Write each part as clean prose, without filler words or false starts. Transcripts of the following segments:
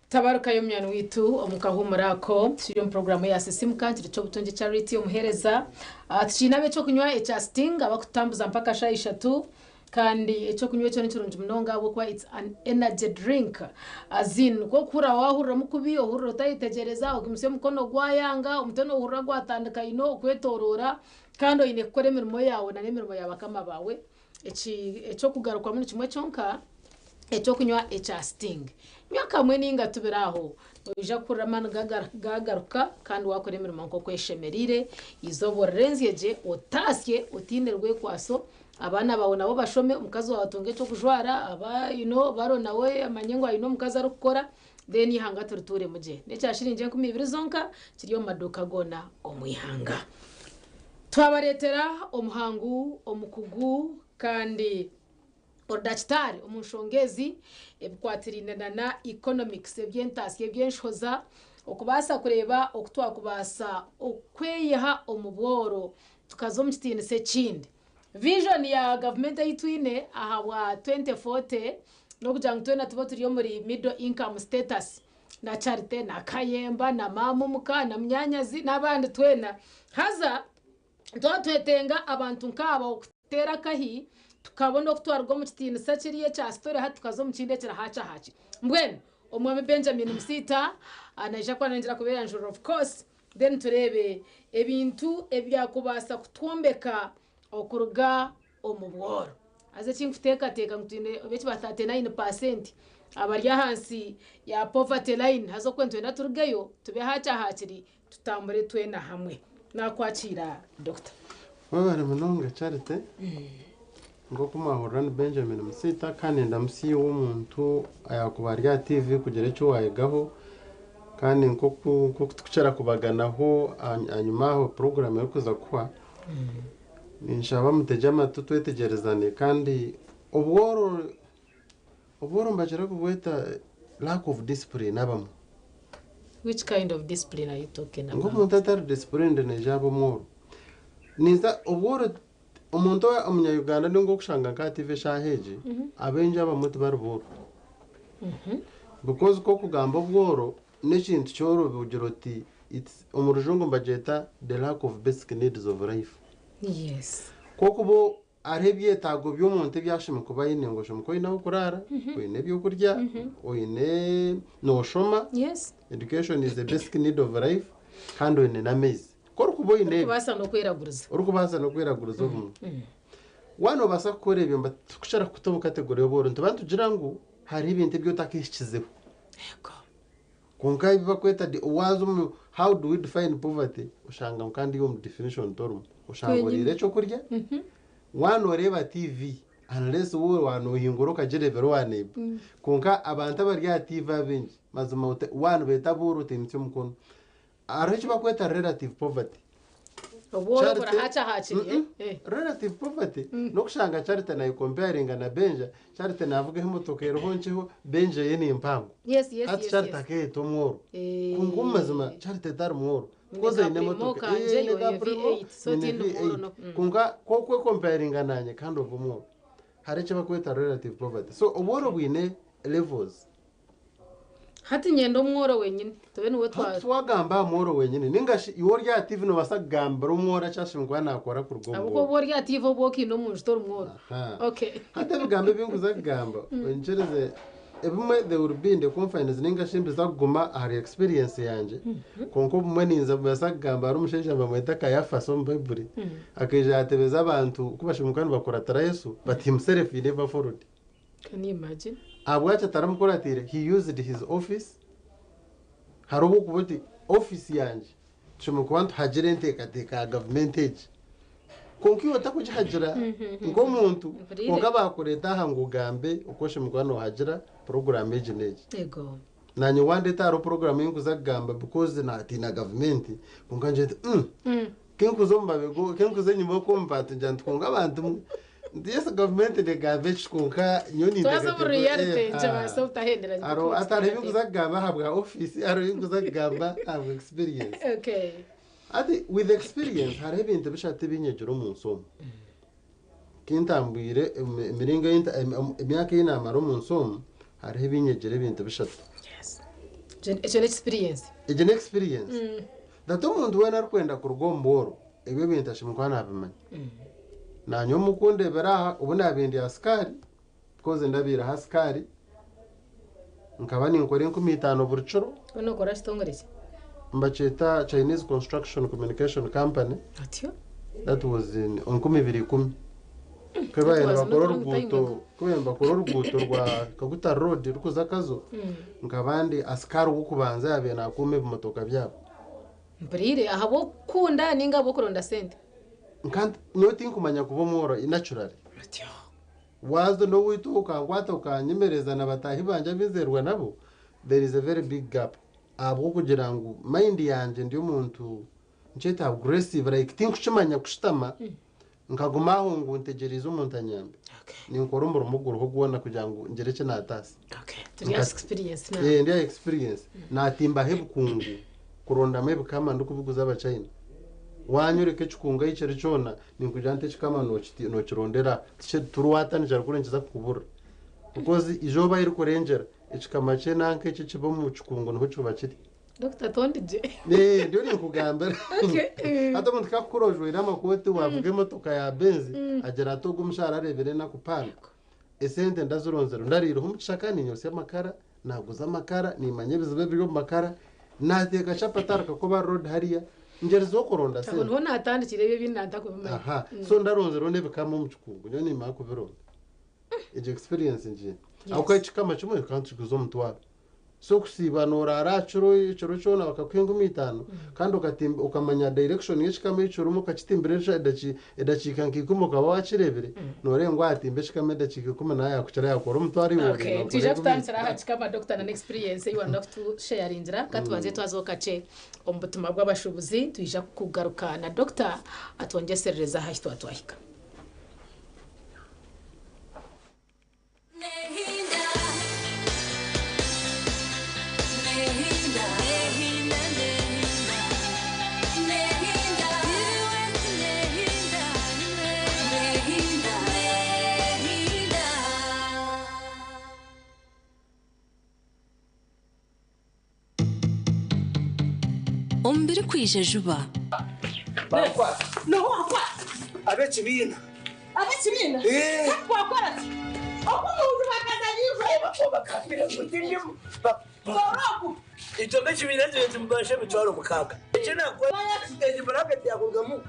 Tabarukayo munywani waitu omu kahuumuro ako. Turi omu puroguraamu eya Sisiimuka Nkiri Ky'obutungi Charity omuheereza. Tukiine ab'eky'okunywa ekya Sting abarikututambuza mpaka shaaha ishatu kandi eky'okunywa ekyo ni kirungi munonga ahabw'okuba it's an energy drink. As in ku orikuhurira waahuriramu kubi, ohurira otayetegyereza, ogimutsya omukono gwayanga, omutwe noohurira gwatandika you know kwetoroora kandi oine kukora emirimo yaawe n'emirimo ya bakama baawe. Eki eky'okugarukwamu ni kimwe kyonka, eky'okunywa ekya Sting. Nywa kamwe nainga tubiri aho, noija kuhurira amaani gaagaruka kandi waakora emirimo nk'oku eshemereire. Eizooba orirenzye gye, otaasye otaine rwekwaso, abaana baawe nabo bashome, omukazi waawe atunge eky'okujwara, aba you know baro nawe amanye ngu aine omukazi arikukora, then eihanga turituuremu gye. N'ekya shiringi 2000 zonka, kiri omu maduuka goona omu ihanga. Twabareetera omuhangu, omukugu kandi orudakitaari omu nshonga ezi ebikwatiraine na na economics, eby'entaasya, eby'enshohoza, okubaasa kureeba oku twakubaasa okweyiha omu bworo tukaza omu kitiinisa ekindi. Vision ya gavumenti ei twine ahabwa 2040 n'okugira ngu twena tube turi omuri middle income status. Na Charite na Kayemba na maama omuka na munyaanyazi n'abandi twena. Haza twaba nitwetenga abantu nk'aba okuteera akahi tukabona oku twaruga omu kitiinisa kiriya ekya sitore hati tukaza omu kindi ekiri haakye haakye. Mbwenu Omwami Benjamin Musiita naija kuba nayongyera kubeeyanjurira of course then tureebe ebintu ebyakubaasa kutwombeka okuruga omu bworo. Haza eki nkuteekateeka ngu twine oba eki ba 39% abari ahansi ya poverty line haza okwe nitwenda turugeyo tube haakye haakiri tutambure twena hamwe. Naakwakiira Doctor. Webare munonga Charity. Nk'oku mwahurira ni Benjamin Musiita kandi nindamutsya iwe omuntu ayaakuba ari aha TV kugira eki waayegaho kandi nk'oku nk'oku turikukira kubaganaho ahanyima aho puroguraamu erikuza kuhwa, Ninshaba mutegye amatu twetegyerezane kandi obworo obworo nibakira kubweta lack of discipline abamwe. Which kind of discipline are you talking about? Nk'omuntu atari disciplined naija aba omworo. Ninza obworo omuntu omunya Uganda ninga okushanga nka aha TV eshaaha egi abaingi abamwe tibari booro. Because ku okugamba obworo N'ekintu kyorobi kugira oti it's omu rujungu nibagyeta the lack of basic needs of life. Yes. Ku okuba hariho ebyetaago by'omuntu ebi ashemereire kuba aine ngu oshemereire kuba oine ah'okuraara, oine eby'okurya, oine nooshoma, Yes. education is a basic need of life kandi oine n'amaizi. Ku orikuba oine ebyo, Orikubaasa n'okweraguriza. orikubaasa n'okweraguriza obumwe. Waaba noobaasa kukora ebyo nibatukukira kukuta omu category y'obworo. Nituba nitugira ngu hariho ebintu ebi otakahikizeho. Yego. Kwonka ebi barikweta de waaza omu how do we define poverty oshanga ngu kandi iwe omu definition torimu. Oshanga Twenyine. oriire ekyokurya, waaba nooreeba TV unless wowe waaba noohingura okagireebera owa neighbour. Kwonka abantu abari aha TV abaingi mazima ote waaba nibeeta abooro otaimutsya omukono. Hariho eki barikweta relative poverty. Obworo Charity- burahakyahakiri Mm-mm. eh? Relative poverty n'okushanga Charity nayekompeyaringa na Benja, Charity navugaho emotoka eriho nkyeho, Benja eye ni mpango. Yes, yes, Hati yes, Charity yes. akeeyeta omworo. Eh. Kwonka omu mazima Charity tari mworo. Because ka aine Primo emotoka. kangye, Eh, aine iwe ka oine Primo, V8, so nyine tindi mworo V8. no. Kwonka ku okwekompeyaringa nanye kandi oba omworo. Hariho eki barikweta relative poverty. So obworo bwine levels. Hati nyenda omworo wenyine tube niwe twa. Hati wagamba aha mworo wenyine ninga shi iwe ori aha TV nobaasa kugambira omworo eki ashemereire kuba nakora kuruga omu Ahabw'okuba bworo. obu ori aha TV obu okiine omu nju tori mworo. Aha. Okay. Hati ebigambo ebi nkuza kugamba onyikirize ebimwe they will be in the confines ninga shi nibiza kuguma ahari experience yangye kwonka obumwe ninza kubaasa kugamba hariho omushaija nibamweta Kayafasi omu baiburi akaija yatebeza abantu ku bashemereire kuba nibakuratira Yesu but himself he never followed. Can you imagine? Ahabwaki ataramukuratiire? He used his office. Hariho obu okuba oti office yangye tushemereire kuba nituhagira enteekateeka ya gavumenti egi. Kwonka iwe otakugihagira nk'omuntu, Mpuriire. kwonka baakureeta aha ngu ogambe oku oshemereire kuba noohagira puroguraamu egi n'egi. Ego. Naanye wandeeta hariho puroguraamu ei nkuza kugamba because naatiina gavumenti, kwonka ngira nti, mm, Kinkuza omu mabega, kinkuza enyima okwo omu bantu ngira nti kwonka abantu mwe. Yes, gavumenti negamba eki kwonka nyowe Twaza omu ninteekateeka reality eh, nkibaasa obutahendera hariho hati hariho ebinkuza kugamba ahabwa ofiisi hariho ebinkuza kugamba ahabwa experience. Okay. Hati with experience hariho ebintu bishatu ebinyegire omu nsi omu. Kintambwire emiringo ei emyaka ei naamara omu nsi omu, hariho ebinyegire ebintu bishatu. Yes. Ekyo n'experience. Egyo n'experience. That omuntu weena arikwenda kuruga omu bworo, ebyo ebintu ashemereire kuba naabimanya. Naanye omu kundebera aha, obu naabaire ndi asikaari, because ndabiireho asikaari, nkaba ninkora 5,000 buri kiro. Ou nookora kitongore ki? Nibakyeta Chinese Construction Communication Company. Otyo. That was in 2010. Ku baabaire nibakora oruguuto, ku baabaire nibakora oruguuto rwa Kaguta Road rurikuza Kazo, nkaba ndi asikaari w'okubanza yaabaire naakuuma ebimotoka byabo. Mpuriire, ahabw'okukunda nainga ahabw'okuronda sente? Nka nyowe tinkumanya kuba omworo naturally. Otyo. Waaza n'owaitu okankwata okanyemereza na bataahi bangye abu nzeerwa nabo, there is a very big gap. Ahabw'okugira ngu mind yangye ndi omuntu nkyete aggressive like tinkukimanya kushutama nkaguma aho ngu ntegyereize omuntu anyambe. Ninkora omurimo oguriho gwona kugira ngu ngire eki naataasa. Okay. Turi aha experience now. Eh, ndi aha experience. Naatimbaho ebikungu kurondamu ebikama ndikubiguza Abachina. Waanyoreka ekikungu ahi kiri kyona, ninkugira nti ekikama nookirondera aha. Turwatanikyera kuri nikiza kukuburira. Because eizooba ahi rikurengyera, ekikama ky'enanka eki ekiba omu kikungu niho kiba kiri. Dokita tondigye. Eh, ndiyo ninkugambira. Okay. Hati omuntu ku akukura ojwaire amakooti waavuga emotoka ya Benz, agira ati ogu omushaara areebire enaku paana. Esente ndazironzire, ndariireho omu kishaka niinyosya amakara, naaguza amakara, niimanya ebizibu ebiri omu makara, naateeka chapati ahari Kakoba Road hariya, ngyerizeho kuronda Aho sente. niho naatandikire ebyo ebindi nantakubimanya. Aha, so ndaronzireho n'ebikama omu kikungu, nyowe niimanya kubironda. Egyo experience ngiine. Ahabw'okuba ekikama kimwe kikaba nikiguza omutwaro. So okusiiba nooraara aha kiro ekiro kyona bakakuha 5,000 kandi okatimba okamanya direction y'ekikama eki kirimu okakitimbira edakiika nka ikumi okaba waakireebire, nooreeba ngu waatimba ekikama edakiika ikumi nawe yaakukira yaakukora omutwaro iwe Okay, oreeba nitwija okore kutandikira aha kikama doctor na n'experience ei waruga kutusharingira. Ka tubanze twazaho kakye omu butumwa bw'abashuubuzi, nitwija kugaruka na doctor atwongyeserereze aha ahi twatwahika. Omu birikwija juba. Ab'ekibiina. Ab'ekibiina? Eh. Wakora ki? Oku omuntu bakaza Bakambira ngu tindimu. Oroku. Itwe ab'ekibiina ekyo timubasha 60,000. Eki nakora egi buraketi yakurugamu.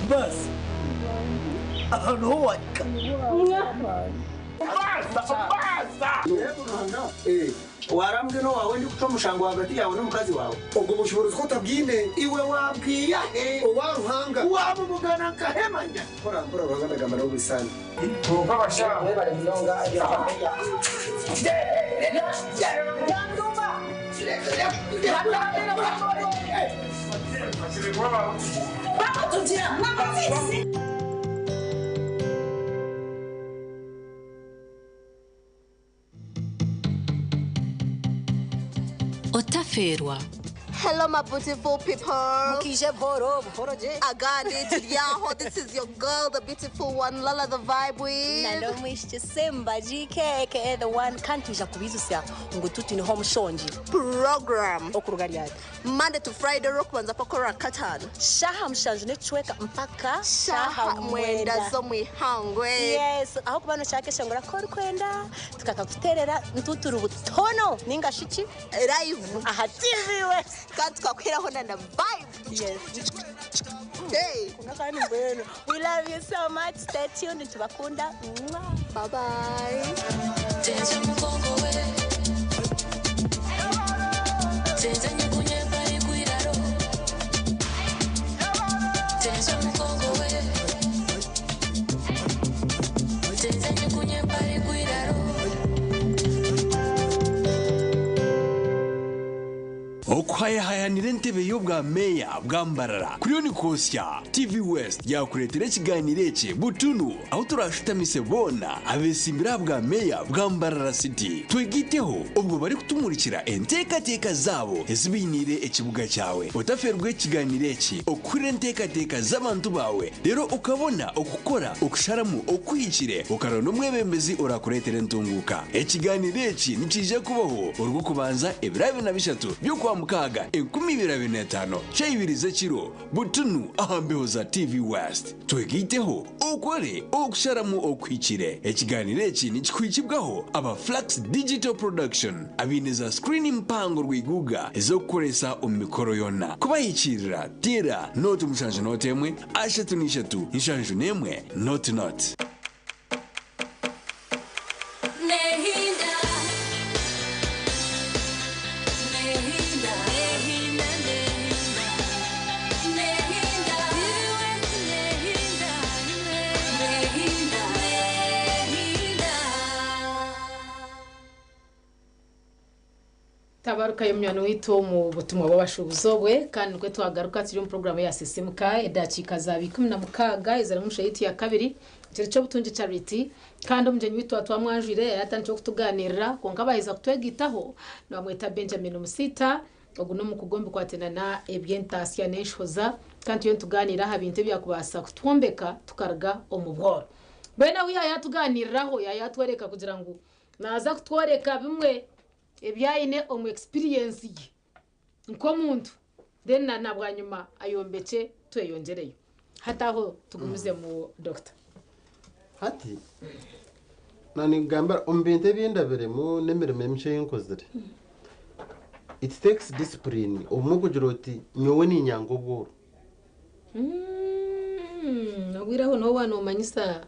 Basi. Aha niho wahika. Basa, basa. Warambwe n'owawe ndikucwa omushango hagati yawe n'omukazi wawe. Obwo bushoboorozi ku otabwine. Iwe wabwiya he? Owa Ruhanga. Wamubugana nkahemanya. Mpora mpora Ruhanga ndagamba nawe buri saana. Otafeerwa. Hello, my beautiful people. Mukije buhoro buhoro je. Agandi Tiriyaho. This is your girl, the beautiful one, Lala the Vibe with. Nando mwishe Simba GK aka the one kantuja kubizusya ngu tuti niho mushonji. Program. Okuruga ryari. Monday to Friday rokubanza pakora katano. Shaha mushanju nechweka mpaka Shaha mwenda z'omwihangwe. Yes, aho kuba noshaka ngora kora kwenda tukakakuterera ntuturu butono ninga shiki Live. Aha TV we. Kandi tukakwiraho na vibe. Yes. Hey. Kandi mbwenu. We love you so much. Stay tuned tubakunda. Mwah. Bye bye. Tenza mugongo we. Tenza nyekunye pari kwiraro. Tenza mugongo we. Tenza nyekunye pari kwiraro. Oku Okuhayahayanira entebe y'obwa meeya bwa Mbarara kuriyo nikwosya, TV West yaakureetera ekigaaniiro eki butunu ahu turaashutamise boona abeesimbire aha bwa meeya bwa Mbarara City twegaiteho obwo barikutumurikira enteekateeka zaabo ezi bainiire ekibuga kyawe. Otafeerwa ekigaaniiro eki okuhurira enteekateeka z'abantu baawe reero okabona okukora okusharamu okuhikire okaronda omwebembezi oraakureetere entunguuka. Ekigaaniiro eki nikiija kubaho Orwokubanza ebiro 23 by'Okwamukaaga 2025, shaaha ibiri z'ekiro, butunu aha mbeho za TV West. Twegaiteho okore okusharamu okuhikire. Ekigaaniiro eki nikikuhikibwaho aba Flux Digital Production abaine za screen mpango rwiguuga ez'okukoresa omu mikoro yoona. Kubahikiirira, teera nooti mushanju nooti emwe, ashatu n'ishatu, nshanju n'emwe, nooti nooti. Tabarukayo munywani waitu omu butumwa bw'abashuubuzi obwe kandi nikwo twagaruka turi omu puroguraamu eya Sisimuka edakiika zaaba 16 ezirimu omu shaaha yaitu ya kabiri kiri ky'obutungi Charity kandi omugyenyi waitu twaba twamwanjwire yaatandikire kutugaaniirira kwonka baaheza kutwegaitaho nibamweta Benjamin Musiita ogu n'omukugu omu bikwatiraine na eby'entaasya n'enshohoza kandi turiyo nitugaaniira aha bintu ebyakubaasa kutwombeka tukaruga omu bworo. Mbwenu ahu yaayatugaaniiriraho yaayatworeka kugira ngu naaza kutworeka bimwe ebi aine omu experience ye nk'omuntu then na nabwanyima ayombekye tweyongyereyo. Hati aho tugumizemu Doctor. Hati na ninkugambira omu bintu ebi ndabiremu n'emirimo emikye ei nkozire, it takes discipline obumwe kugira oti nyowe niinyanga obworo. Obwire aho nooba waaba noomanyisa.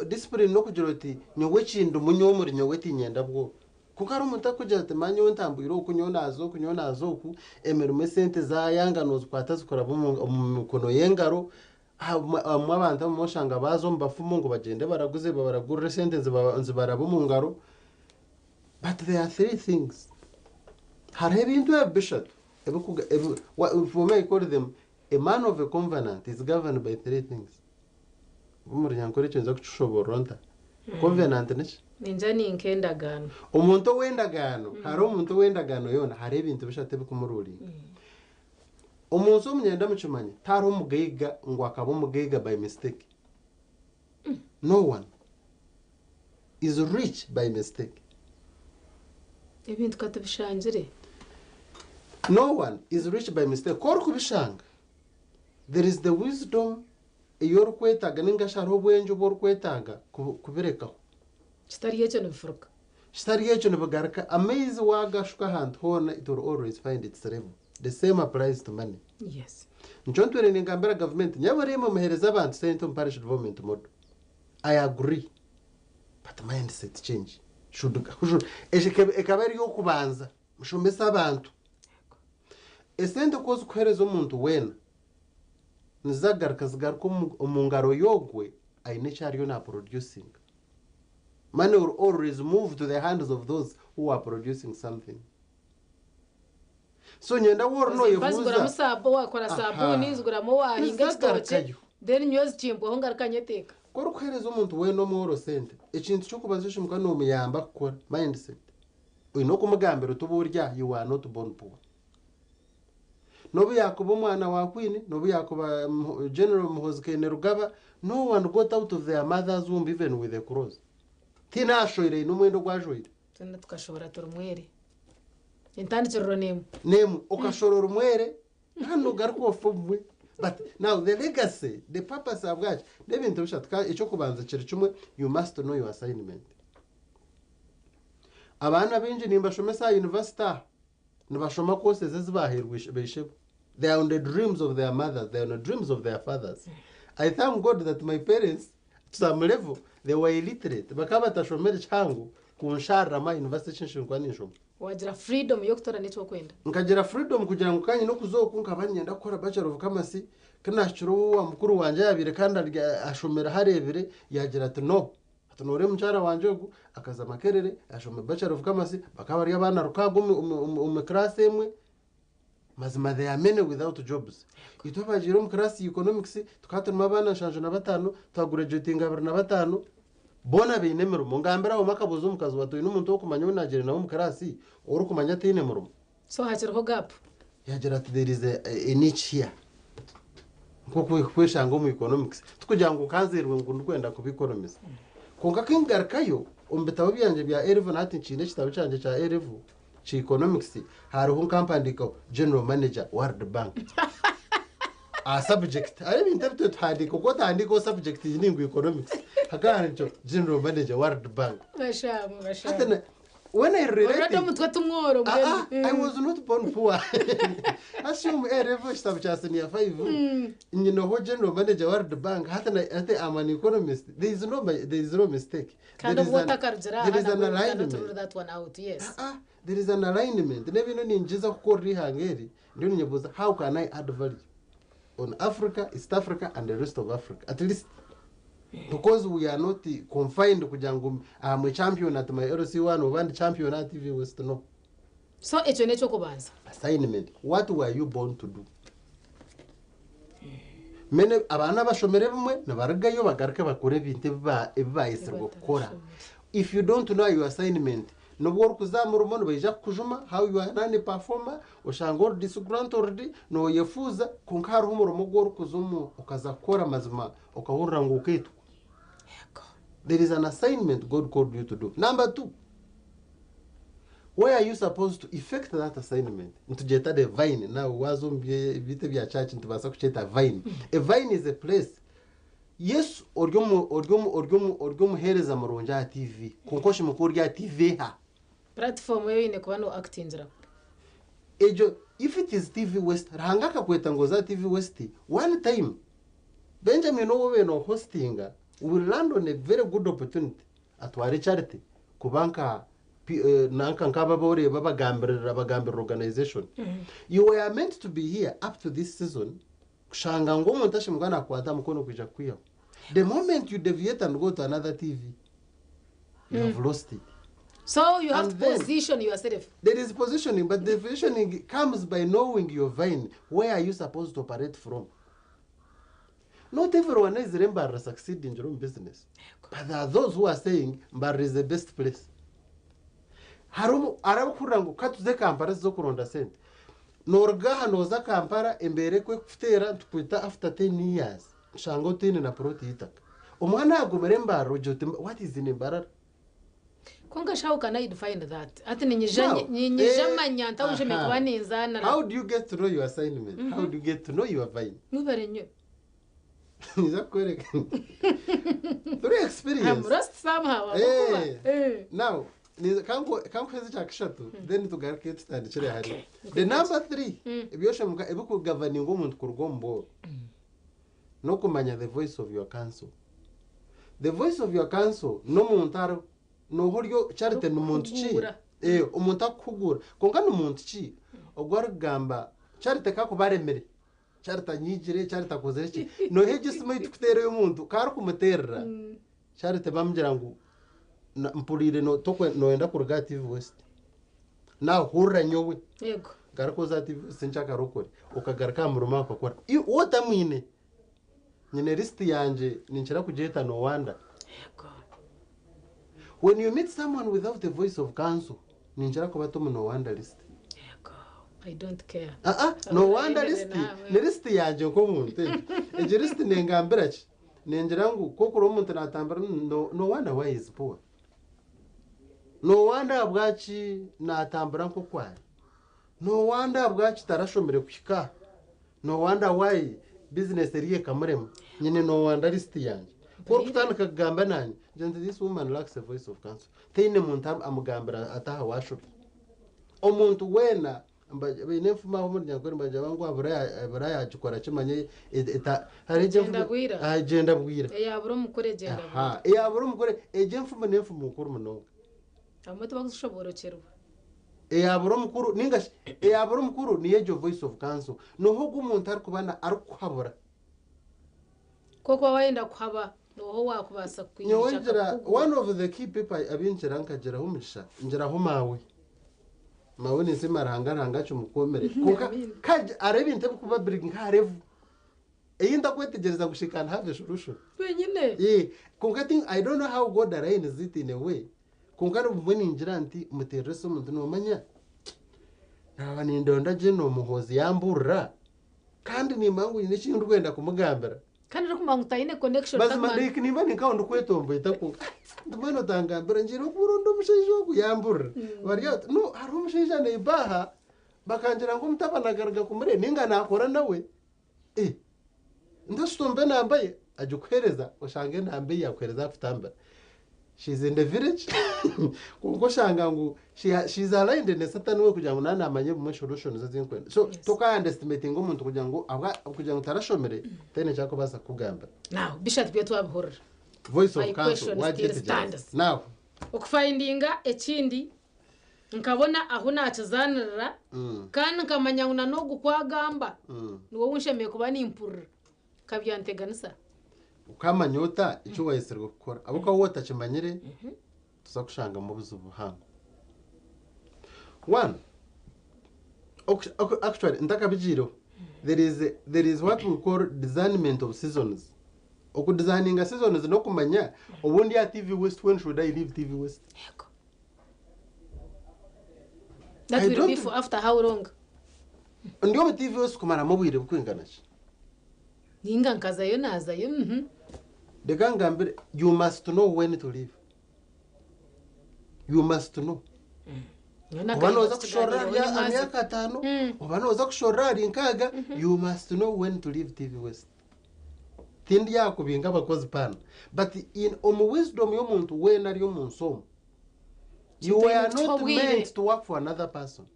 Discipline n'okugira oti nyowe ekindimu nyowe omuri nyowe tiinyenda bworo. Kwonka hariho omuntu arikugira ati manya nyowe ntambwire oku, nyowe naaza oku, nyowe naaza oku, emirimo esente zaayanga noozikwata zikuraba omu mikono y'engaro. Abamwe abantu abamwe oshanga baaza omu bafumu ngu bagyende baraguze babaragurire esente nizibaraba omu ngaro. But there are three things. Hariho ebintu ebi bishatu for me I call them a man of a covenant is governed by three things. Omu Runyankore ekyo ninza kukishoboorora nta? Covenant niki? Ningira ni nk'endagaano. Omuntu ow'endagaano, hariho omuntu ow'endagaano yoona, hariho ebintu bishatu ebikumururinga. Omu nsi omu nyenda mukimanye, tihariho omugaiga ngu akaba omugaiga by mistake. No one is rich by mistake. Ebintu ka tubishangire. No one is rich by mistake. Ku orikubishanga, there is the wisdom ei orikwetaaga ninga shi hariho obwengye obu orikwetaaga kubirekaho. Kitari ekyo nibifuruka. Kitari ekyo nibigaruka. Amaizi waagashuka ahantu hoona, it will always find its level. The same applies to money. Nikyo ntwire ningambira gavumenti, nyabura imwe muheereze abantu sente omu parish development model. I agree. But mindset change should, should, ekaba eri ey'okubanza. Mushomese abantu. Esente ku ozikuheereza omuntu weena, nizagaruka zigaruka omu ngaro y'ogwe aine eki ariyo naproducinga. Money will always move to the hands of those who are producing something. So nyenda woori Zimba ziguramu noyebuuza saabo wakora saabuuni ziguramu wahinga ekitookye Nizagarukayo. then nyowe zikimpwaho ngaruka nyeteeka. Ku orikuheereza omuntu weena omworo sente, ekintu ky'okubanza eki muka noomuyamba kukora mindset. Oine okumugambira oti obu ori aha you are not born poor. N'obu yaakuba omwana wa Queen, n'obu yaakuba General Muhoozi Kainerugaba, no one got out of their mother's womb even with a cross. Tihaine ahashoire aine omwenda ogu ajwaire. Twena tukashohora turi mwere. Entandikiriro n'emwe. N'emwe. Okashora ori mwere kandi nogaruka ofa obumwe. But now the legacy, the purpose ahabwaki, n'ebintu bishatu. Eky'okubanza kiri kimwe, you must know your assignment. Abaana baingi nimbashomesa aha university aha, nibashoma courses ezi baahairwe baishebo. They are on the dreams of their mothers, they are on the dreams of their fathers. I thank God that my parents, to some level, they were illiterate. Bakaba batashomere kihango kunshariramu aha university eki nshobora kuba ninshoma. Wagira freedom y'okutoorana eki orikwenda. Nkagira freedom kugira ngu kanyine okuza oku nkaba niinyenda kukora Bachelor of Commerce, ku naahikire owa mukuru wangye yaabaire kandi ashomire ahareebire, yaagira ati no, ati nooreeba mukyara wangye ogu akaza Makerere yashoma Bachelor of Commerce, bakaba bari abaana rukaaga omu class emwe. Mazima there are many without jobs. Itwe abagiire omu class ya economics tukaba turimu abaana 75, twagraduatinga 25, boona baine emirimo. Ngambira aho omwe akabuuza omukazi we ati oine omuntu ow'okumanya ou naagiire nawe omu class orikumanya ataine murimo? So hakiriho gap. Yaagira ati there is a, a niche here. Nk'okweshanga omu economics. Tikugira ngu nkanzairwe ngu ndikwenda kuba economist. Kwonka ku ngarukayo omu bitabo byangye bya A-level na hati nkiine ekitabo kyangye kya A-level kya economics, hariho nkampandiikaho General Manager World Bank. Aha subject, hariho ebintu ebi tuhandiika, oku otahandiikaho subject egi ni ngu economics, hakaba handikirweho General Manager World Bank. Bashamu, Hati bashamu. na, when I Already related, omutwe tumworo Ah, ah, I mbwenu. was not born poor. Assume A level ekitabo kya senior 5 nyinaho general manager World Bank hati na hati I'm an economist. There is no there is no mistake. Kandi There is obwo an otakarugire aha there is an nabwo we cannot rule alignment. that one out. Yes. Ah, ah, there is an alignment. N'ebintu ningiza kukorera ihanga eri ndiyo ninyebuuza how can I add value on Africa, East Africa and the rest of Africa at least because we are not confined kugira ngu I'm a champion at my LC1 oba ndi champion at TV West no. So ekyo n'ekyokubanza. Assignment. What were you born to do? Many abaana abashomire ebimwe nibarugayo bagaruke bakore ebintu ebi bayetsirwe kukora. If you don't know your assignment, nobwo orikuza aha murimo nibaija kukujuma how you are non performer, oshanga ori disgruntled, noyefuuza kwonka hariho omurimo ogu orikuza omu okaza kukora mazima okahurira ngu okeetwa. There is an assignment God called you to do. Number two, where are you supposed to effect that assignment? Nitugyeta the vine. Now, waza omu bintu ebya church nitubaasa kukyeta vine. A vine is a place. Yesu ori omu ori omu ori omu ori omuheereza murungi aha TV. Kwonka oshemereire kuba ori aha TV eha? Platform ei oine kuba no actingiraho. Egyo if it is TV West, Ruhanga akakweta ngu oze aha TV West, one time Benjamin ou obaire nohostinga will land on a very good opportunity atware Charity kuba nka nanka nk'abo abu oreeba bagambirira bagambirira organization. You were meant to be here up to this season kushanga ngu omuntu ashemereire kuba nakukwata aha mukono kwija kukwihaho. The moment you deviate and go to another TV, you have lost it. So you have And to then, position yourself. There is positioning, but the positioning comes by knowing your vine. Where are you supposed to operate from? Not everyone is Mbarara succeeding in your own business. But there are those who are saying Mbarara is the best place. Hariho arabikuhurira ngu katuze Kampala tuze kuronda sente. Noruga aha nooza Kampala embeera eku ekukuteera nitukwita after 10 years oshanga otaine na plot y'eitaka. Omwana agumire Mbarara ogira oti what is in Mbarara? Kwonka shi how can I define that? Hati niinyija Now, niinyija eh, manya nta ahu nshemereire kuba aha. ninzaanira. How do you get to know your assignment? How do you get to know your vine? Mwebare nnyo. Niza kukworeka. Through experience. I'm lost somehow. Ahabw'okuba, Eh. eh. Now, kankuheze ekya kashatu then tugaruke tutandikire hariya. The number 3 ebyoshemuka ebikugavaninga omuntu kuruga omu bworo n'okumanya the voice of your counsel. The voice of your counsel n'omuntu ariho nooha ori Charity ni muntu ki? Arikukuhugura. Eh, omuntu akukuhugura kwonka ni muntu ki ogu arikugamba Charity kakuba aremire Charity anyiigire Charity akozire ki nooha egyo esimu ei tukuteera ey'omuntu ku arikumuteerera Charity bamugira ngu mpuriire nooyenda kuruga aha TV West naahurira nyowe Yego. garuka oze aha TV West nkyakare okore okagaruka aha murimo okakora waaba otamwine nyine lisiti yangye ninkira kugyeta no wonder. Yego. When you meet someone without a voice of counsel ninkira kubata omu no wonder list. Yego. I don't care. Ah ah, no wonder Abarebere list nawe. ni lisiti yangye nk'omuntu egyo. Egyo lisiti nengambira ki? Ningira ngu ku orikureeba omuntu naatambura no, no wonder why he is poor. No wonder ahabwaki naatambura nk'oku ari. No wonder ahabwaki tarashomire kuhika aha. No wonder why business eriyo ekamurema. Nyine no wonder list yangye. Ku orikutandika kugamba naanye, ngira nti this woman lacks a voice of counsel. Taine muntu amugambira ati aha waashobya. Omuntu weena baine enfumu aho omuri Nyankore nibagira ngu abura yaagikora ki manya hariho egyo Gyenda enfumu bwira. Ah, gyenda bwira. Eyabura omukuru egyenda bwira. Aha, eyabura omukuru egyo enfumu n'enfumu nkuru munonga. Abamwe tibakushoborokyerwa. Eyabura omukuru ninga shi eyabura omukuru niyo egyo voice of counsel. Nooha ogu omuntu arikuba arikukuhabura. Ku orikuba waayenda kuhaba nooha owaakubaasa Nyowe kukwija ngira akakukugura. one of the key people abu ngira nkagiraho omugisha ngiraho maawe. Mawe ninsiima Ruhanga Ruhanga akimukuumire. Kwonka ka hariho ebintu ebirikuba biri nka level ei ntakwetegyereza ngu she can have a solution. Wenyine. Eh, kwonka ti I don't know how God aligns it in a way. Kwonka obumwe ningira nti muteerere esimu nti noomanya naaba nindonda General Muhoozi yamburira kandi nimanya ngu nyine eki ndikwenda kumugambira. Kandi orikumanya ngu taine connection Mazima takumanya. like nimba ninkaho ndikwetomboita kwonka nti mbwenu otangambira ngiire okuronda omushaija ogu yamburira. Bari ati no hariho omushaija neighbour aha bakangira ngu omutabani akaruga kumureba ninga nakora nawe. Eh, ndashuta enamba ye agikuhereza oshange enamba ei yakuhereza akutambira. She's in the village kwonka oshanga ngu she, she's aligned ne Satan we kugira ngu nawe namanya ebimwe solutions ezinkwenda. So toka underestimating omuntu kugira ngu abwa kugira ngu tarashomire taine ekyakubaasa kukugambira. Now, bishatu byo twabihurira. Voice of My counsel question still wagyetegyereza. stands. Now, Okufindinga ekindi nkabona ahu nakizaanirira kandi nkamanya ngu na n'ogu kwagamba niwe ou nshemereire kuba nimpurira kabyanteganisa. Ukamanya ota eki wayetsirwe kukora ahabw'okuba waaba otakimanyire tuza kushangamu obuzibu buhango. One, actually ntakabigiireho there is what we call discernment of seasons. Okudiscerninga seasons n'okumanya obundi aha TV West when should I leave TV West? Yego. That I will be don't for after how long? Ndi omu TV West kumaramu obwire bukwingana ki? Ninga nkazayo nazayo. Reka ngambire you must know when to leave. You must know. Oba nooza kushorera aha myaka 5, oba nooza kushorera ahari 60, you must know when to leave TV West. Tindi yakubinga abakozi paana. But in omu wisdom y'omuntu weena ari omu nsi omu, you were not meant to work for another person.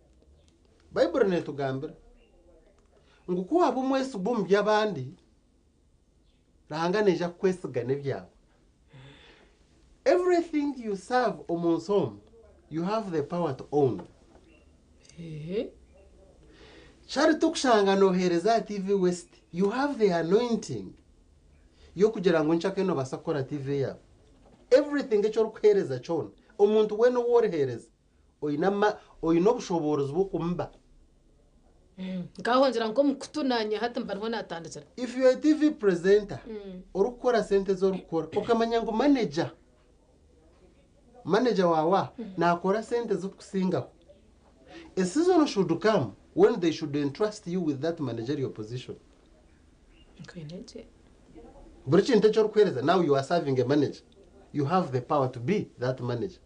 Baiburi neetugambira ngu ku waaba omwesigwa omu by'abandi, Ruhanga naija kukwesiga n'ebyawe. Everything you serve omu nsi omu, you have the power to own. Charity okushanga nooheereza aha TV West, you have the anointing y'okugira ngu nkyakare noobaasa kukora TV yaawe. Everything eki orikuheereza kyona, omuntu weena ou oriheereza, oine ama oine obushoboorozi bw'okumuba. Nkahongyera nk'omukutu naanye hati mba niho naatandikira. If you are a TV presenter, orikukora sente ezi orikukora, okamanya ngu manager, manager waawe aha naakora sente zirikukusingaho. A season should come when they should entrust you with that managerial position. Nkwine Buri kintu eki orikuheereza, now you are serving a manager. You have the power to be that manager.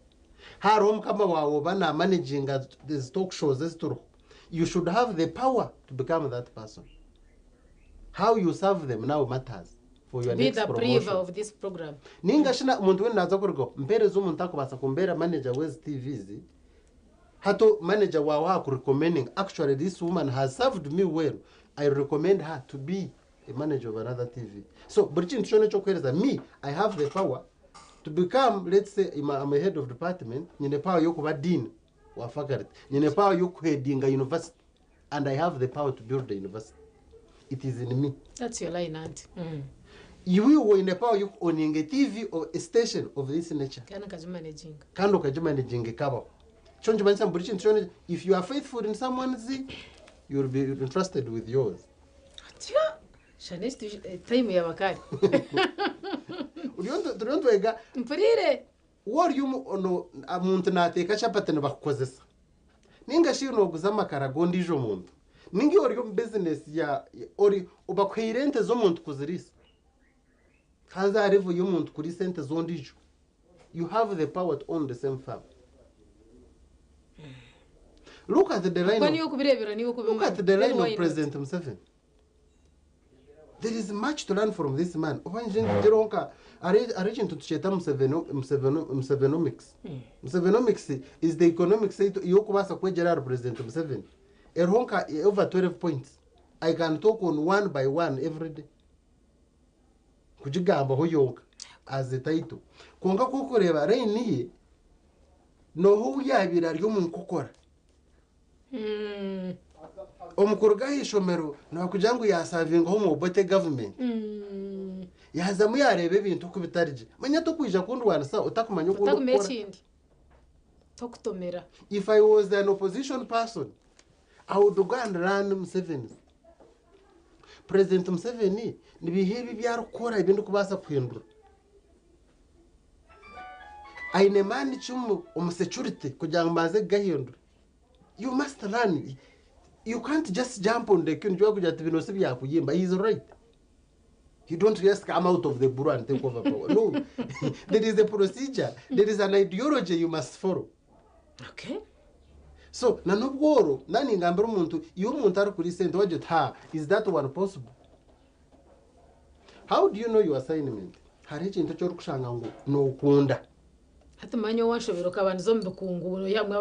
Hariho mukama waawe oba na managinga these talk shows ezituriho. You should have the power to become that person. How you serve them now matters for your Be next the privy promotion. of this program. Ninga shi omuntu weena naaza kurugaho mpeereza omuntu akubaasa kumbeera manager w'ezi TVs. Hato manager waawe akurecommending actually this woman has served me well. I recommend her to be a manager of another TV. So buri kintu kyona ekyokuheereza me I have the power to become let's say I'm a head of department nyine power y'okuba dean wa faculty nyine power y'okuheadinga university and I have the power to build the university. It is in me. That's your line, auntie. Iwe oine power y'okuowninga a TV or a station of this nature. Kandi nkagimanaginga. Kandi okagimanaginga ekabaho. Kyo nikimanyisa ngu buri kintu kyona if you are faithful in someone's you will be entrusted with yours. Atyo! Shana time yabakari. Turiyo nitwega Mpurire. Wori ono omuntu nateeka chapati nibakukozesa. Ninga shi nooguza amakara g'ondiijo muntu. Ninga ori omu business ya ori bakuhaire ente z'omuntu kuziriisa. Haza aha level y'omuntu kuriisa ente z'ondiijo. You have the power to own the same farm. Look at the line Kuba of, niwe okubireebera niwe look at okubimanya. the Then line why of not? President Museveni. There is much to learn from this man. Oba nje ngireho nka hariho ekintu tukyeta Musevenomics. Musevenomics is the economics y'okubaasa kwegyera ahari President Museveni. Eriho nka over 12 points. I can talk on one by one every day. Kugigambaho yonka as a title. Kwonka ku orikureeba line ye nooha ou yaabaire ari omu nkokora. Omukuru g'aha ishomero nibakugira ngu yasavingaho omu Obote government. Yazamu yareeba ebintu oku bitari gye. Manya tokwija kundwanisa otakumanya oku Otakumanya ndikukora. ekindi. Tokutomera. If I was an opposition person, I would go and run Museveni. President Museveni nibiha ebi ebi arikukora ebi ndikubaasa kuhindura. Aine maani ki omu security kugira ngu mbanze kugahindura. You must run. You can't just jump on the queue nikiba kugira ati bino si byakuyimba. He is right. You don't just come out of the blue and take over power. No. There is a procedure. There is an ideology you must follow. So na n'obworo nani ngambira omuntu, iyo omuntu ari kuri sente wagira oti, ha, is that one possible? How do you know your assignment? Hariho ekintu eki orikushanga ngu nookunda. Hati manya owanshobera okabandiza omu bikungu yamwe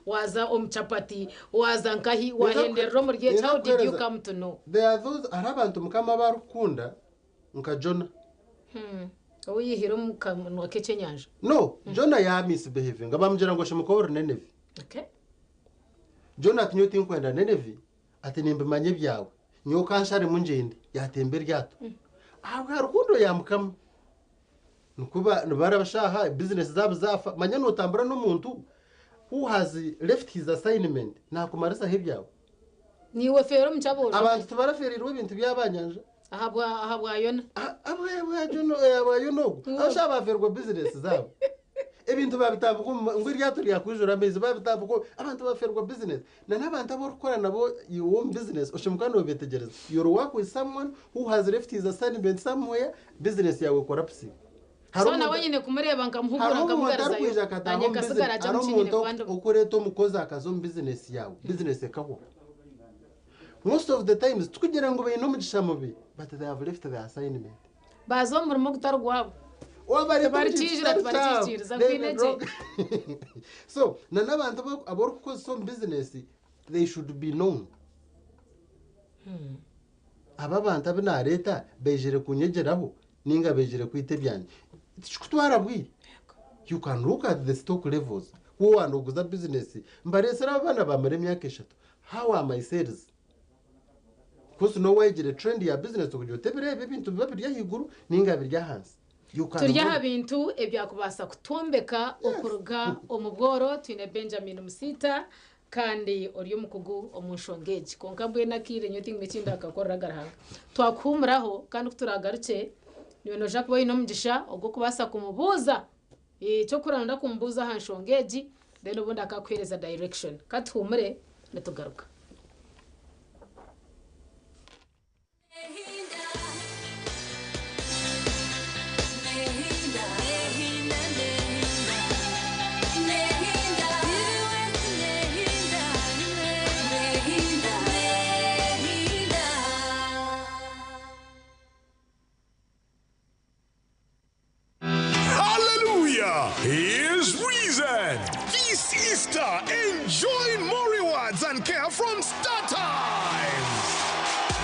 waza omu chapati, waza nkahi, wahenderera omuri eki. How did you come to know? There are those, hariho abantu Mukama aba arikukunda nka Jona. Ou yihire omu kanwa k'ekyenyanja. No, Jona ya misbehavinga, bamugira ngu shimuka ori Nineve. Jona ati, nyowe tinkwenda Nineve, ati nimbimanya ebyawe, nyowe okansharemu ngyende. Yatemba eryato ahabwa rukundo ya Mukama. Nikuba nibarabashaha bizinesi zaabo zafa. Manya notambura n'omuntu who has left his assignment, nakumarisaho ebyawe. Niwe fera omu kyaboojo. Abantu tibaraferirwe ebintu by'abanyanja. Ahabwa Yona. Ahabwa Yona ogwo abashaha baferwa bizinesi zaabo, ebintu babitambuka ngu eryato ryakwijura amaizi, babitambuka. Abantu baferwa bizinesi na n'abantu aborikukora nabo iwe omu bizinesi, oshemuka nobetegereza. You work with someone who has left his assignment somewhere, business yawe collapsing. So nawe nyine kumureba nkamuhugura Hariho omuntu nkamugarizayo arikwija akataha nanye omu business, nkasigara aja hariho mukinyine omuntu kwandi. okureeta omukozi akaza omu bizinesi yawe, bizinesi ekahwa. Most of the times tukugira ngu baine omugisha mubi, but they have left the assignment. Baza omu murimo gutari gwabo. Wabareeta omu kintu Tibarikijira. kitari kyabo. Tibarikikiriza They kwine wrong. gye. So na n'abantu aborikukozesa omu bizinesi, they should be known. Aba bantu abu nareeta beijire kunyegyeraho ninga beijire kwita ebyanje? Tikikutwara bwire. You can look at the stock levels kuba wanoguza bizinesi, mbaresera abaana bamara emyaka 3, how are my sales? Kusi nowegire trend ya business kugira oti ebiro ebi ebintu biba biri ahaiguru ninga biri ahansi. You can Turi aha move. bintu ebyakubaasa kutwombeka okuruga omu bworo. Twine Benjamin Musita kandi ori omukugu omu nshonga egi. Konka mbwenu akiire nyowe tingine ekindi akakorera garahanga twakuhumuraho, kandi kuturagaruke niwe noja kuba oine omugisha ogw'okubaasa kumubuuza ekyokuranda, kumubuuza aha nshonga egi, then obundi akakuheereza direction. Katuhumure, nitugaruka. Hallelujah! Here's reason. This Easter, enjoy more rewards and care from Star Times.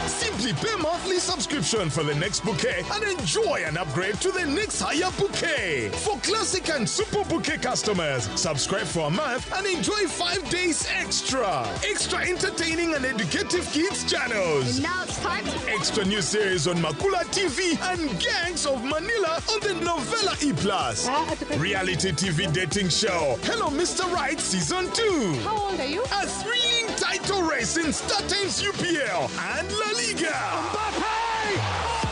Simply pay monthly subscription for the next bouquet and enjoy an upgrade to the next higher bouquet. For classic and super bouquet customers, subscribe for a month and enjoy 5 days extra. Extra entertaining and educative kids channels. And now it's time to Extra new series on Makula TV and Gangs of Manila on the Novella E Plus. Reality TV dating show Hello Mr. Right Season 2. How old are you? A thrilling title race in Star Times UPL and La Liga.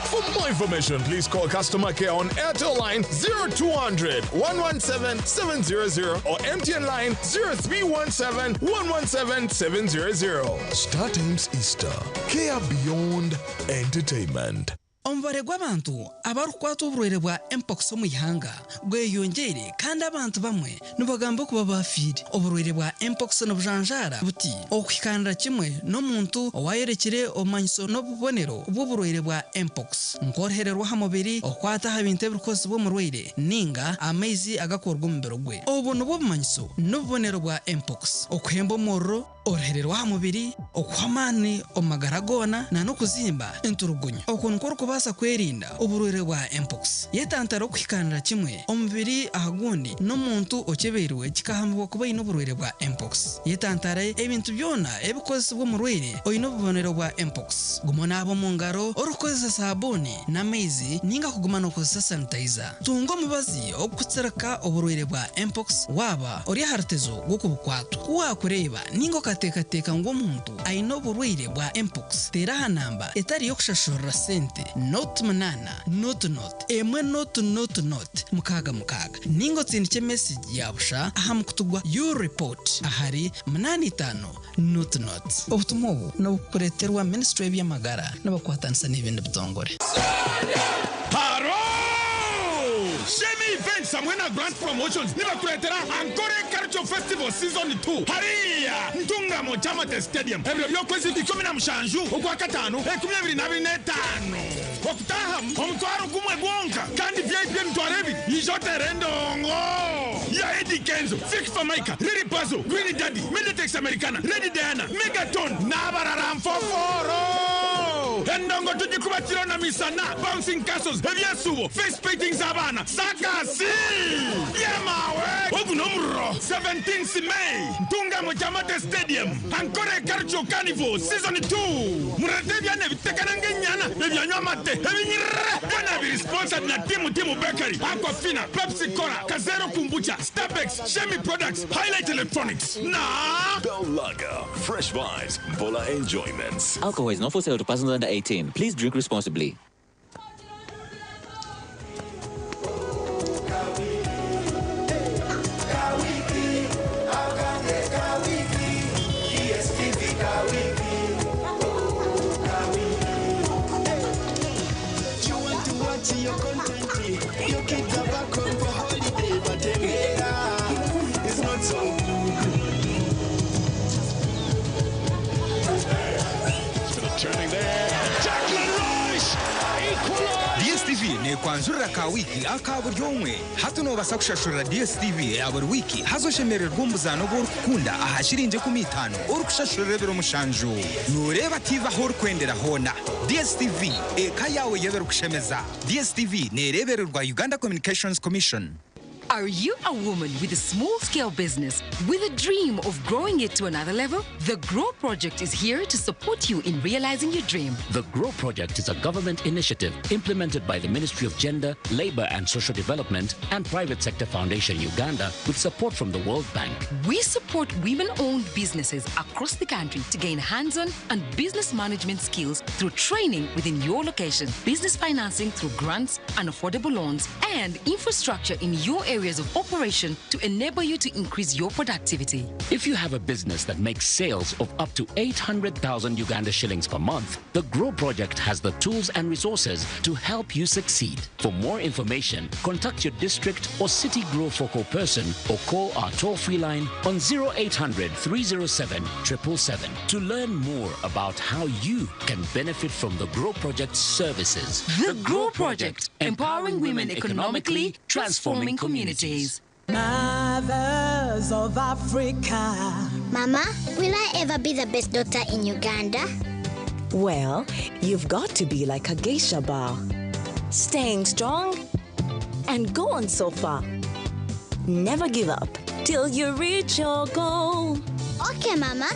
For more information, please call customer care on Airtel line 0200 117 700 or MTN line 0317 117 700. Star Times Easter. Care beyond entertainment. Omubare gw'abantu abarikukwata oburwaire bwa mpox omu ihanga bweyongeire, kandi abantu bamwe nibagamba kuba bafiire. Oburwaire bwa mpox nibujanjaara buti okuhikanira kimwe n'omuntu owayerekire obumanyiso n'obubonero bw'oburwaire bwa mpox, nk'oruhererwa aha mubiri, okukwata aha bintu ebirikozesibwa omurwaire, ninga amaizi agakorwa omubiri gwe. Obu nibwo bumanyiso n'obubonero bwa mpox: okuhemba omuriro. Oruhere rw'aha mubiri, okuhwa amaani omu magara goona na n'okuzimba enturugunyu. Oku nikwo orikubaasa kwerinda oburwaire bwa mpox. Yetantare okuhikaanira kimwe omubiri aha gundi n'omuntu okyebeirwe kikahambibwa kuba aine oburwaire bwa mpox. Yetantare ebintu byona ebikukozesibwa omurwaire oine obubonero bwa mpox. Guma onaabe omu ngaro orikukozesa saabuuni n'amaizi ninga kuguma nookozesa sanitayiza. Tunga omubazi ogurikutsirika oburwaire bwa mpox waaba ori aha rutezo rw'okubukwatwa. Ku waakureeba ninga okateekateeka ngu omuntu aine oburwaire bwa mpox, teera aha namba etari y'okushashurira sente, nought munaana, nought nought, emwe nought nought nought, mukaaga mukaaga, ninga otsindikye mesegi ya busha aha mukutu gwa U-Report ahari munaana itaano nought nought. Obutumwa obu nibukureeterwa Minisitule y'eby'amagara nibakwatanisa n'ebindi bitongore. Haro! Shemi Events hamwe na Grant Promotions nibakureetera Ankole Cultural Festival Season 2 hariya Ntungamo Kyamate Stadium ebiro by'okwezi 17 Okwakataano 2025. Okutaahamu omutwaro gumwe gwonka kandi VIP emitwaro ebiri. Ija oteere endongo ya Eddy Kenzo, Fik Fameica, Lil Pazo, Green Daddy, Medetex Americana, Lady Diana, Megaton n'abarara nfofooro. Endongo tugikuba kiro na misana, bouncing castles, ebyesuubo, face painting z'abaana, saakasi! Yemaawe! Ogu n'omuriro! 17th May, Ntungamo Kyamate Stadium, Ankole Cultural Carnival Season 2. Mureete ebyana ebitekana nk'enyana, ebyanywa amate, ebinyirire! Byona biri sponsored na Timu Timu Bakery, Aquafina, Pepsi Cola, Kazero Kombucha, Stabex, Shemi Products, Highlight Electronics na. Bell Lager, fresh vibes, Bola enjoyments. Alcohol is not for sale to persons under 18. Please drink responsibly. You want to watch your content, your kids are back home for holiday, but Emera is not so Turning there, Declan Rice equalised. DSTV nekwanjurira ka wiiki aka buri omwe. Hati noobasa kushashurira DSTV eya buri wiiki haza oshemererwe omu buzaano obu orikukunda aha shiringi enkumi itaano orikushashurira ebiro mushanju. Nooreeba tiivi ahu orikwendera hoona. DSTV, eka yaawe y'ebirikushemeza. DSTV neereebererwa Uganda Communications Commission. Are you a woman with a small scale business with a dream of growing it to another level? The Grow Project is here to support you in realizing your dream. The GROW Project is a government initiative implemented by the Ministry of Gender, Labor and Social Development and Private Sector Foundation Uganda with support from the World Bank. We support women owned businesses across the country to gain hands on and business management skills through training within your location, business financing through grants and affordable loans, and infrastructure in your areas of operation to enable you to increase your productivity. If you have a business that makes sales of up to 800,000 Uganda shillings per month, the GROW Project has the tools and resources to help you succeed. For more information, contact your district or city GROW focal person or call our toll free line on 0800 307 777 to learn more about how you can benefit from the GROW Project's services. The GROW Project, empowering women economically, transforming communities. Mothers of Africa. Mama, will I ever be the best daughter in Uganda? Well, you've got to be like a geisha bar. Staying strong and go on so far. Never give up till you reach your goal. Okay, Mama.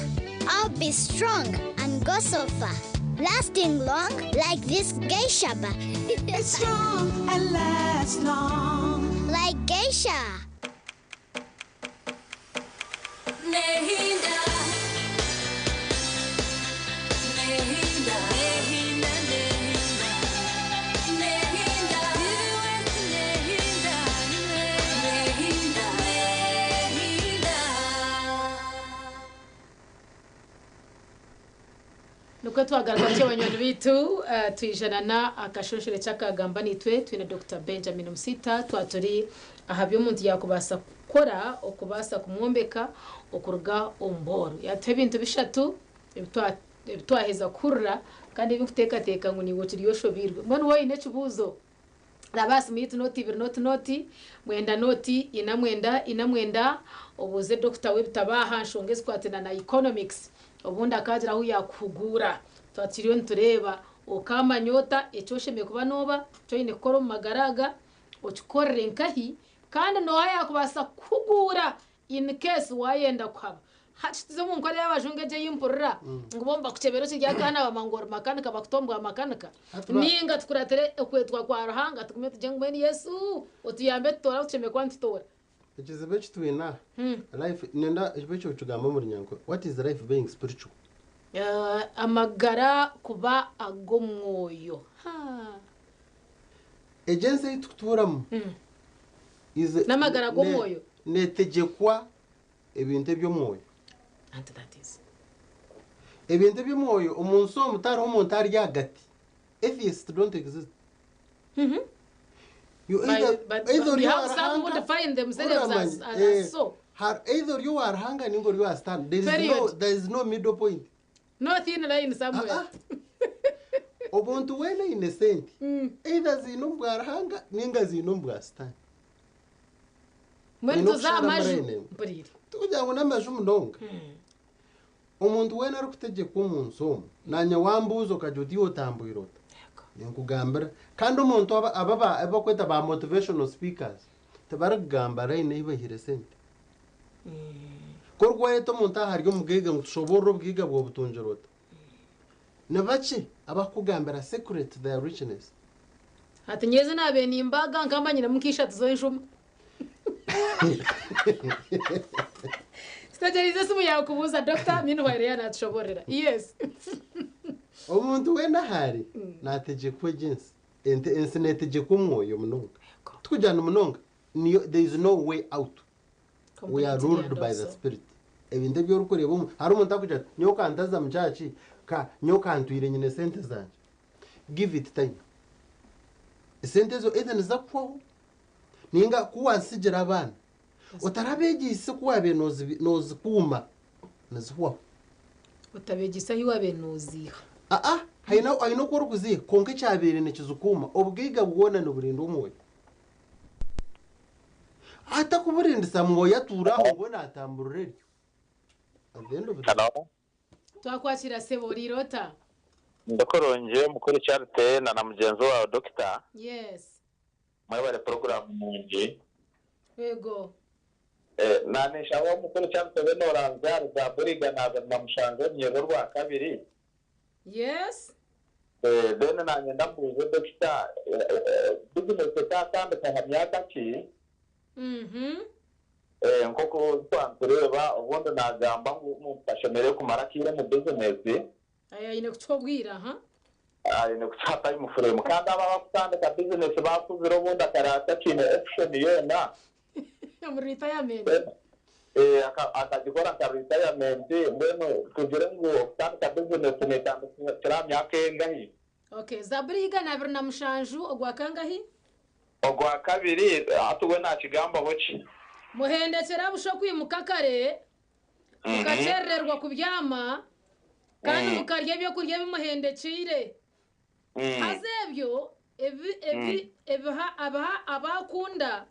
I'll be strong and go so far. Lasting long like this geisha bar. It's strong and lasts long. Like geisha. Nehinda. Nehinda. Nehinda. Nehinda. Nehinda. Nehinda. Nehinda. Nikwo twagaruka banywani baitu twijanana akashonshere kyakagamba nitwe twine Dr Benjamin Musita twaturi aha by'omuntu yakubaasa kukora okubaasa kumwombeka okuruga omu bworo. Yatuha ebintu bishatu ebitwaheza kuhurira kandi ebinkuteekateeka ngu niiwe okiri oshobiirwe. Mbwenu waaba oine ekibuuzo Raba aha simu yaitu nooti ibiri nooti nooti, mwenda nooti, ina mwenda, ina mwenda, obuuze dokita w'ebitabo aha nshonga ezikwatiraine na economics obundi akaagira ahu yaakuhuguura. Twaba tukiriyo nitureeba okaamanya ota eki oshemereire kuba nooba, eki oine kukora omu magara aga, okikorere nkahi, kandi nooha yaakubaasa kukuhuguura In case wayenda kuhaba. Hati tuze omu nkora ey'abajungu egyo ei mpurira ngu bo nibakukyebera okiri akaana bamanya ngu ori makanika bakuta omu bwa makanika. Ninga tukuratire okwetwa kwa Ruhanga tugume tugye ngu mbwenu Yesu otuyambe tutoore ahu tushemereire kuba nitutoora. Ekizibu eki twine aha, life, nenda ekyo okigambe omu Runyankore, what is life being spiritual? Amagara kuba ag'omwoyo. Haa. Egi ensi ei tukutuuramu is N'amagara g'omwoyo. Neetegyekwa ebintu eby'omwoyo. Anti that is. Ebintu eby'omwoyo omu nsi omu tihariho omuntu ari ahagati. Atheists don't exist. You By- either, but- either but ori we owa have some who Ruhanga, define themselves oramanya, as so. either ori owa Ruhanga ninga ori owa Sitaane. There is no, Period. there is no middle point. No thin line somewhere. Obuntu weena aine sente, either ziine omu bwa Ruhanga ninga ziine omu bwa Sitaane. Mbwenu Oine tuze aha okushara maju. muri ene. Mpuriire. Tikugira ngu n'amaju munonga. Omuntu weena arikutegyekwa omu nsi omu, naanye wambuuza okagira oti iwe otambwire ota? Ninkugambira. Kandi omuntu aba aba aba abu barikweta ba motivational speakers, tibarikugamba line ei baihire sente. Ku orikweta omuntu aha ari omugaiga ngu tushoboorore obugaiga bwawe obutungire ota? Ni bakye abakukugambira secret to their richness. Hati nyowe ezi naabaire nimbaga nkaba nyinemu nka ishatu z'enjuma. Tutegyereize esimu yaawe kubuuza Doctor meanwhile yaaba naatushoboororera. Yes. Omuntu weena ahu ari naategyekwa egi ensi. Ensi neetegyekwa omwoyo munonga. Tikugira ngu munonga, niyo there is no way out. We are Completely ruled and by the also. spirit. Ebintu ebi orikureeba omu hariho omuntu arikugira ati nyowe kantaza mu kyaki ka nyowe kantwire nyine sente zangye. Give it time. Esente ezo either niziza kuhwaho ninga ku wazitsigira abaana otarabeegyeise ku waabaire noozikuuma nizihwaho. Otabeegyesa ahi waabaire nooziiha. Aa haine haine oku orikuziiha kwonka ekyabaire nikizikuuma obugaiga bwona niburindwa omwoyo. Atakuburindisa mwoyo atuura aho mbwenu atamburira eryo. At the end of the day. Twakwakira sebo oriire ota? Ndi kurungi mukuru Charity na na mugyenzi waawe Dokita. Yes. Mwebare puroguraamu nungi. Yego. Naninshaba mukuru Charity obe noranzya ahari Zaaburi 207 orunyiriri orwakabiri. Yes. Then nanye ndambuuze Dokita, bizinesi ekaatandika ha myaka ki? Nk'oku twaba nitureeba obundi naagamba ngu omuntu tashemereire kumara akaire omu bizinesi. Aine kukiha obwire, aha. Aine kukiha time frame. Kandi abo abakutandika bizinesi baakuzire obundi akaraaba atakiine option yoona. Omu retirement. Akagikora nka retirement. Mbwenu tugire ngu okutandika bizinesi neetandikira aha myaka engahi? Okay, Zaaburi 207 ogwa kangahi? Ogwa kabiri, hati we naakigambaho ki? Muhendekyere busha okwimuka kare, mukakyerererwa kubyama, kandi mukarya ebyokurya ebi muhendekyeire. Haza ebyo ebi, ebi, ebiha abiha abu akunda,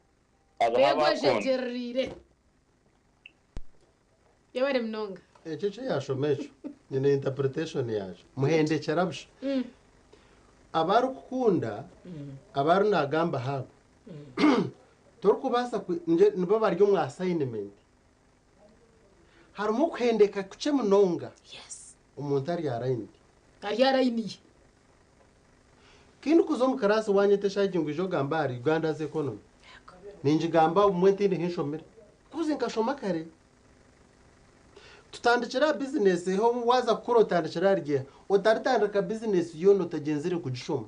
Abiha abu akunda. beegwejegyerereire. Yebare munonga. Ekyo eki yaashoma ekyo nyine interpretation yaakyo. Muhendekyera busha. Abu arikukunda, abu ari naagamba aha abo, torikubaasa ku, nibo bari omu assignment. Harimu okuhendeka kukye munonga. Omuntu ari aligned. Ari arayiniye. Kindikuza omu kiraasi wanyeta eshaaha egi ngu ija ogambe ahari Uganda's economy. Ningigamba obumwe ntiine ahu nshomire. Kuzi nkashoma kare. Tutandikire aha bizinesi eho waaza kukura otandikire ahari gye. Otaritandika bizinesi yoona otagyenzire kugishoma.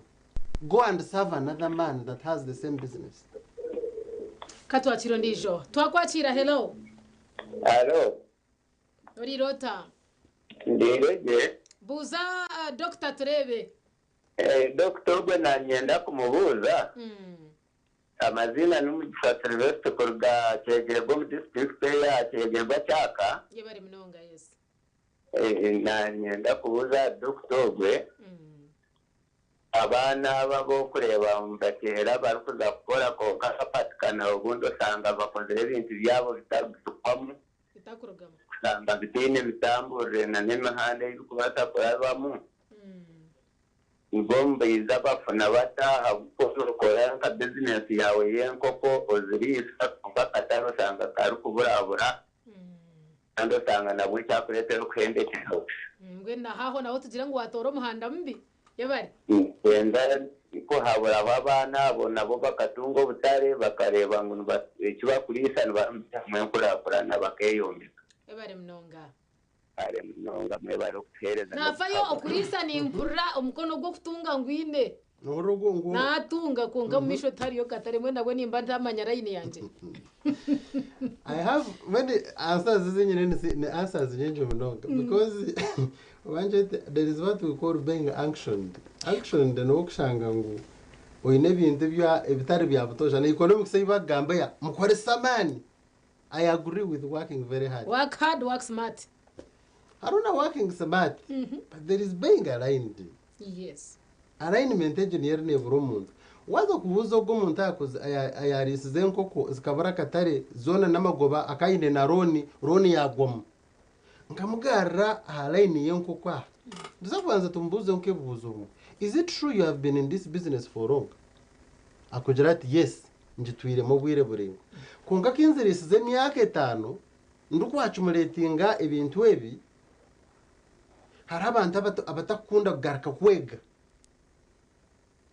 Go and serve another man that has the same business. Ka twakire ondiijo. Twakwakira hello. Halo. Oriire ota? Ndiire gye. Buuza dokita tureebe. Dokita ogwe nanyenda kumubuuza. Amaziina ni Mugisha Sylvester kuruga Kyegegwa omu disiturikiti eya Kyegegwa Kyaka. Yebare munonga yes. Nanyenda kubuuza dokita ogwe. Abaana aba b'okureeba nibakyera barikuza kukora kwonka kapatikana obundi osanga bakozire ebintu byabo bitarikuhwamu kushanga bitaine mitamburire na n'emihanda ei birikubaasa kurabamu. Nibo nibaija bafuna bata ahabw'okuba okora nka bizinesi yaawe y'enkoko oziriisa kwonka akatare osanga karikuburabura kandi osanga nabwo kyakureetera okuhendekyera busha. Mbwenu naho aho naho tugire ngu watoora omuhanda mubi? Yebare. Niinyenda kuhaburaho abaana abo nabo bakatunga obutare bakareeba ngu eki barikuriisa nibarumizamu enkurakurana bakeeyombeka. Yebare munonga. Kare munonga mwebare okutuheereza Naafayo n'okutuhabura. okuriisa nimpurira omukono gw'okutunga ngwine. Nohurira ogwo ngu. Naatunga kwonka omu maisho tihariyo katare mbwenu nabwo nimba ntamanya layini yangye. I have many answers ezinyine ni ni answers nyingi munonga because wangye there is what we call being actioned. Actioned n'okushanga ngu oine ebintu ebya ebitari bya butoosha na economics ei bakugamba ya mukorese amaani. I agree with working very hard. Work hard, work smart. Hariho na working smart but there is being aligned. Yes. Alignment egyo niyo eriyo neebura omuntu. Waaza kubuuza ogwo omuntu ayaariisize enkoko zikabura akatare zoona n'amagoba akaba aine na looni, looni yaagwamu. Nkamugarura aha layini y'enkoko aha. Nituza kubanza tumubuuzeho nk'ebibuuzo bimwe. Is it true you have been in this business for long? Akugira ati yes, ngitwiremu obwire buraingwa. Kwonka ku nziriisize emyaka etaano ndikuaccumulatinga ebintu ebi, hariho abantu abatakukunda kugaruka kwega.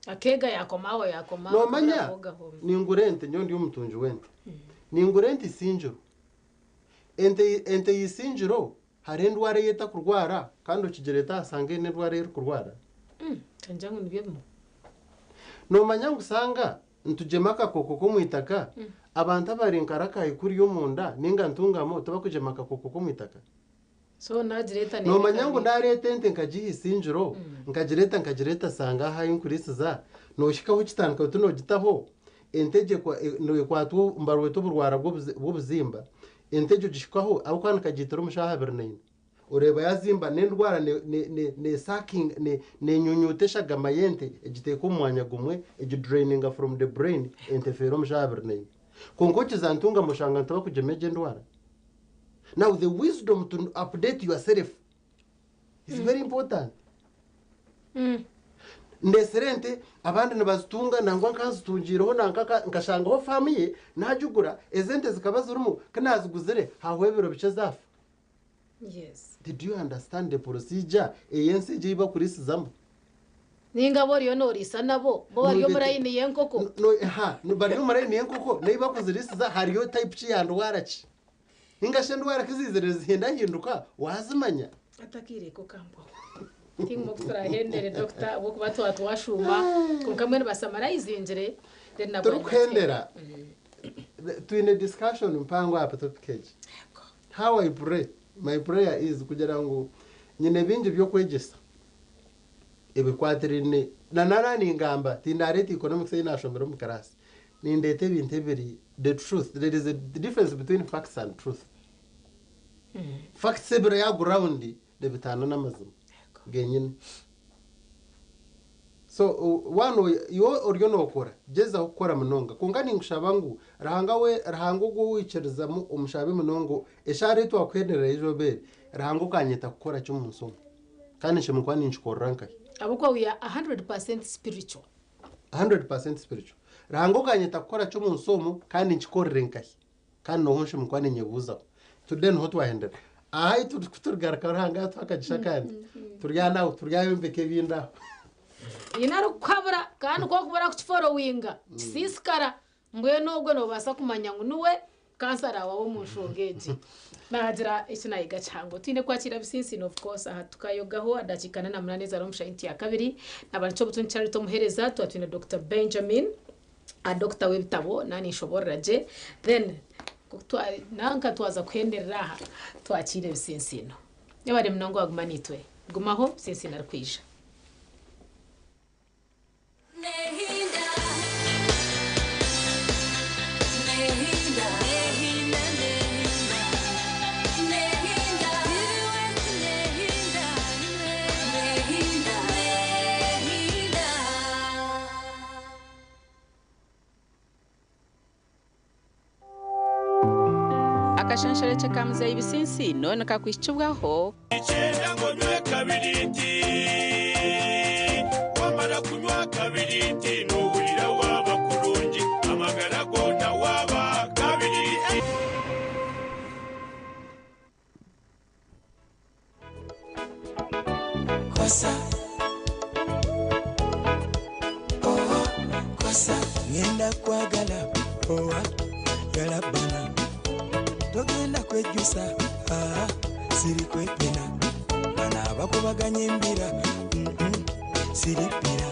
Akeega yaakoma aho yaakoma aho Noomanya, akabura kwogaho. ningura ente, nyowe ndi omutungi w'ente. Ningura ente isingiro. Ente ente y'isingiro hariho endwara ei etakurwara kandi okigireeta aha sanga eine endwara ei erikurwara. Kangira ngu nibyo bimwe. Noomanya ngu sanga nitugyema akakooko k'omu itaka, abantu abari nka Rakai kuriya omunda nainga Ntungamo tibakugyema akakooko k'omu itaka? So naagireeta Noomanya ngu naareeta ente nkagiha isingiro, nkagireeta nkagireeta sanga aha ahu nkuriisiza, noohikaho okitandika oti noogitaho, ente egyo neekwatwa nibarweta oburwara bw'obuzimba, ente egyo ogihikaho ahabw'okuba nkagiitira omu shaaha abiri naina, oreeba yaazimba n'endwara neesakinga, neenyunyuuta eshagama y'ente egiteeka omu mwanya gumwe, egidraininga from the brain, ente efeera omu shaaha abiri naina. Kwonka okiza Ntungamo oshanga ntibakugyema egyo endwara. Now the wisdom to update yourself is very important. Ndetsire ente abandi nibazitunga nangwa nkanzitungiireho nanka nkashangaho faamu ye nagigura ezi ente zikaba zirimu ku naziguzire hahwaho ebiro bikye zaafa. Yes. Did you understand the procedure ey'ensi egi ei bakurisizamu? Ninga bo oriyo nooriisa nabo, bo bari omu layini y'enkoko. Ha, bari omu layini y'enkoko n'ei bakuziriisiza hariyo type ki ya ndwara ki? Ninga shi endwara ku ziizire nizihindahinduka waazimanya? Atakiire ko kambwaho. Tingu oku turahendere doctor ahabw'okuba twaba twashuuma kwonka mbwenu basamarayizingire then nabwo Turikuhendera, twine discussion mpango aha topic egi. How I pray, my prayer is kugira ngu nyine bingi by'okwegyesa ebikwatiraine na nara ningamba tindareeta economics ei nashomire omu class, nindeeta ebintu ebiri the truth, there is a difference between facts and truth. Facts ebiri aha ground nibitaana n'amazima genyine. So waaba iwe oriyo nookora, gyezaho kukora munonga. Kwonka ninkushaba ngu Ruhanga we, Ruhanga ogu ou oikirizamu omushabe munonga, eshaara ei twakuhendera eizooba eri, Ruhanga okanyeta kukora ki omu nsi omu? Kandi nshemereire kuba ninkikorera nkahi? Ahabw'okuba we are 100% spiritual. 100% spiritual. Ruhanga okanyeta kukora ki omu nsi omu kandi nkikorere nkahi? Kandi noho nshemereire kuba ninyebuuzaho. Today niho twahendera. Aha ahi turi ku turigaruka Ruhanga yatuha akagisha akandi, turyanaho turyayombeka ebindi aho. Haine arikukuhabura kandi ku orikuba orakukiforowinga kisiisikara mbwenu ogwo noobaasa kumanya ngu niwe kansara waawe omu nshonga egi. Naagira eki naayiga kihango. Twine kwakiira Bisinsino of course aha tukayogaho edakiika ana na munaana ezari omu shaaha ya kabiri. Naaba nikyo Obutungi Charity omuheereza twaba twine Dokita Benjamin. Doctor w'ebitabo naaba ninshoboorora gye then nanka twaza kuhenderera aha twakiire ebitsintsiino. Yebare munonga waguma naitwe. Gumaho Bitsintsiino arikwija. Akashansharekye ka muzeeyi Bisinsiino nikakuhikibwaho. Icyenda ngo nywe kabiriti wamara kunywa kabiriti nuhurira waba kurungi amagara gona waba kabiriti. Kosa. Oh, kosa. Ngenda kwagala owa yalabana togenda kwejjusa ah, siri kwepena bana abakubaganya embira siripira.